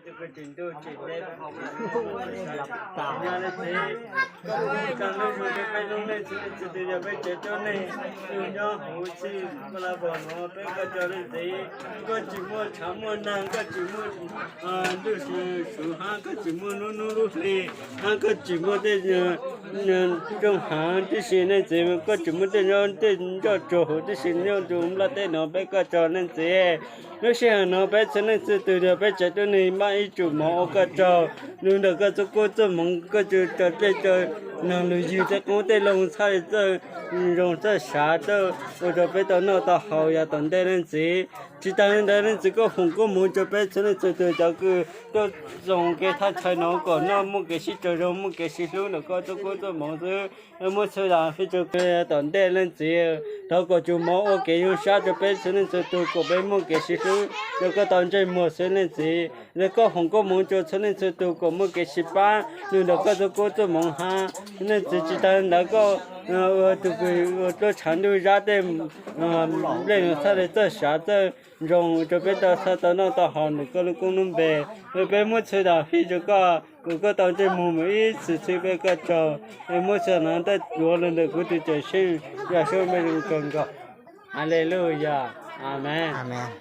Koj tsis ntuj tsis deb, nyob nej txiv, koj pub koj lub zoo rau peb lub neej txhua leej txhua tus, yog peb cov tuab neeg nyob hauv txhij paj lab vog no, peb koj cov leej txiv, koj tsis muaj tshav muaj nag, koj tsis muaj ntuj su hab, koj tsis muaj lub hnub lub hli hab, koj tsis muaj tej rooj hav tib si, leej txiv, koj tsis muaj tej nyob tej ncoj tsuag huv tib si nyob ntu nplaj teb no, peb koj cov leej txiv. Lub sij hawm no peb txhua leej txhua tus yog peb tsev tuab neeg npaj ib tsum mov ua koj tsaug, nug ntawm koj txoj koob txoj hmoov, koj tsaug tej cov neeg lug ywg tej qoob tej loo txhaj li txawj zoo txawj sav txawj ua rau peb tau noj tau haus yav tom ntej leej txiv. Tsis tas li ntawd leej txiv, koj foom koob hmoov rau peb txhua leej txhua tus cov kws tuaj txoos kev thaj chaw no kom noj muaj kev sib raug zoo, muaj kev sib hlub ntawm koj txoj koob txoj hmoov xwb. Muab txhua yam fij rau koj tom ntej leej txiv. Thov kom tsum mov ua kev zoo sab rau peb txhua leej txhua tus kom peb muaj kev sib hlub rau koj tau ntsej muag xwb leej txiv. Koj foom koob hmoov rau txhua leej txhua tus kom muaj kev sib pab nug ntawm koj txoj koob txoj hmoov hab. Leej txiv, tsis tas li ntawd koj ua tus kws ua tuab tshav ntuj zab tej nplej no txhaj li txawj sav txawj zoo rau peb tau txhaj tau noj tau haus ntawm koj lub koob lub npe. Peb muab txhua yam fij rau koj, kom koj tau ntsej muag mus ib txhis txhua, peb koj tsaug. Muab txhua yam no tuav los ntawm kuv tus Cawmseej Yexus lub npe zoo kawg nkaus. Haleluyas. Amees.